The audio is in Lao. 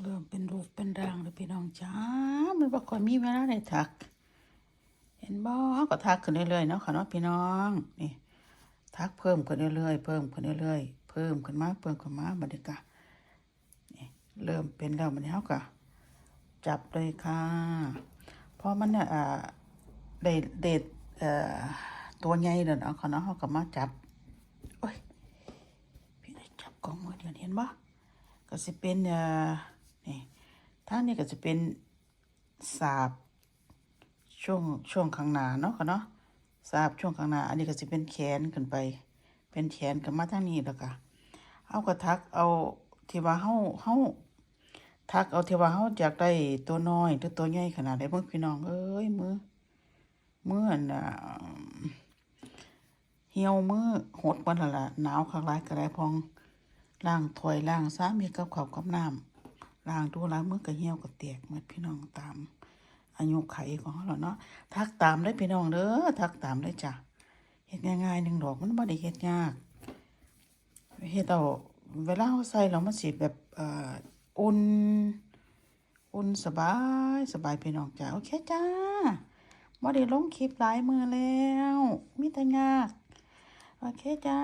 ເລີ່ມເປັນຮູບເປັນຮ່າງແລ້ວພີ່ນ້ອງຈ້າ ມັນບໍ່ຄ່ອຍມີເວລາໄດ້ຖັກ ເຫັນບໍ່ ເຮົາກໍຖັກຂຶ້ນເລື້ອຍໆເນາະ ເນາະພີ່ນ້ອງ ນີ້ ຖັກເພີ່ມຂຶ້ນເລື້ອຍໆ ເພີ່ມຂຶ້ນເລື້ອຍໆ ເພີ່ມຂຶ້ນມາ ເພີ່ມຂຶ້ນມາ ບັດນີ້ກະ ນີ້ ເລີ່ມເປັນແລ້ວ ບັດນີ້ເຮົາກະຈັບເລີຍຄ່ະ ພໍມັນ ອ່າ ໄດ້ ໄດ້ ເອີ ຕົວໃຫຍ່ແລ້ວເນາະ ເນາະ ເຮົາກໍມາຈັບ ໂອ້ຍ ພີ່ໄດ້ຈັບກ້ອງມືດຽວ ເຫັນບໍ່ ກໍຊິເປັນ ເອີ ນີ້ ທາງນີ້ກໍຊິເປັນສາບຊ່ວງ ຊ່ວງຂ້າງໜ້າເນາະ ເນາະ ສາບຊ່ວງຂ້າງໜ້າ ອັນນີ້ກໍຊິເປັນແຂນຂຶ້ນໄປ ເປັນແຂນຂຶ້ນມາທາງນີ້ ແລ້ວກໍເຮົາກໍຖັກເອົາທີ່ວ່າເຮົາ ເຮົາ ຖັກເອົາທີ່ວ່າເຮົາຢາກໄດ້ຕົວນ້ອຍ ຫຼື ຕົວໃຫຍ່ຂະໜາດໃດ ເບິ່ງພີ່ນ້ອງເອີຍ ມື ມືອັນ ອ່າ ຫ່ຽວມືຫົດໝົດແລ້ວລະ ໜາວຄັກຫຼາຍກໍໄດ້ ພອງລ້າງຖ້ວຍລ້າງຊາມ ເຮັດກັບເຂົ້າກັບນ້ຳ ລ້າງດູຫຼາຍມືກໍຫ່ຽວກໍແຕກໝົດ ພີ່ນ້ອງ ຕາມອາຍຸໄຂຂອງເຮົາແລ້ວເນາະ ຖັກຕາມເດີພີ່ນ້ອງເດີ ຖັກຕາມເດີຈ້າ ເຮັດງ່າຍໆໜຶ່ງດອກ ມັນບໍ່ໄດ້ເຮັດຍາກ ເຮັດເອົາ ເວລາເຮົາໃສ່ແລ້ວມັນຊິແບບ ເອີ ອຸ່ນ ອຸ່ນສະບາຍ ສະບາຍພີ່ນ້ອງຈ້າ ໂອເຄຈ້າ ບໍ່ໄດ້ລົງຄລິບຫຼາຍມື້ແລ້ວ ມີແຕ່ຍາກ ໂອເຄຈ້າ.